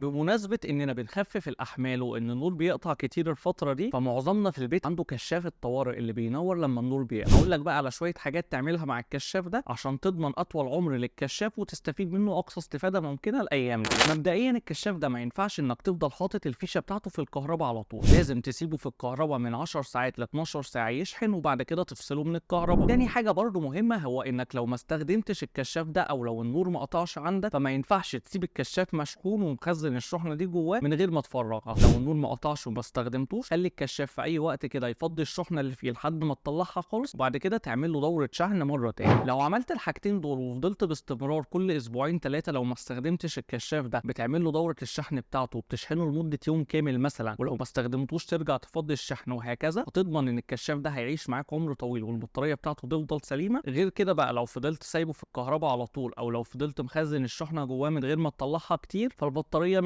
بمناسبة اننا بنخفف الاحمال وان النور بيقطع كتير الفترة دي، فمعظمنا في البيت عنده كشاف الطوارئ اللي بينور لما النور بيقطع. هقول لك بقى على شوية حاجات تعملها مع الكشاف ده عشان تضمن اطول عمر للكشاف وتستفيد منه اقصى استفادة ممكنة الايام دي. مبدئيا الكشاف ده ما ينفعش انك تفضل حاطط الفيشة بتاعته في الكهرباء على طول، لازم تسيبه في الكهرباء من 10 ساعات ل 12 ساعة يشحن وبعد كده تفصله من الكهرباء. تاني حاجة برضو مهمة، هو انك لو ما استخدمتش الكشاف ده او لو النور ما قطعش عندك، فما ينفعش تسيب الكشاف مشحون ومخزن الشحنة دي جواه من غير ما تفرغها. لو النور ما قطعش وما استخدمتوش، خلي الكشاف في اي وقت كده يفضي الشحنة اللي فيه لحد ما تطلعها خالص، وبعد كده تعمل له دوره شحن مرة تاني. لو عملت الحاجتين دول وفضلت باستمرار كل اسبوعين 3 لو ما استخدمتش الكشاف ده بتعمل له دوره الشحن بتاعته وبتشحنه لمدة يوم كامل مثلا، ولو ما استخدمتوش ترجع تفضي الشحن وهكذا، هتضمن ان الكشاف ده هيعيش معاك عمر طويل والبطاريه بتاعته تفضل سليمة. غير كده بقى لو فضلت سايبه في الكهرباء على طول او لو فضلت مخزن الشحنة جواه من غير ما تطلعها كتير، فالبطاريه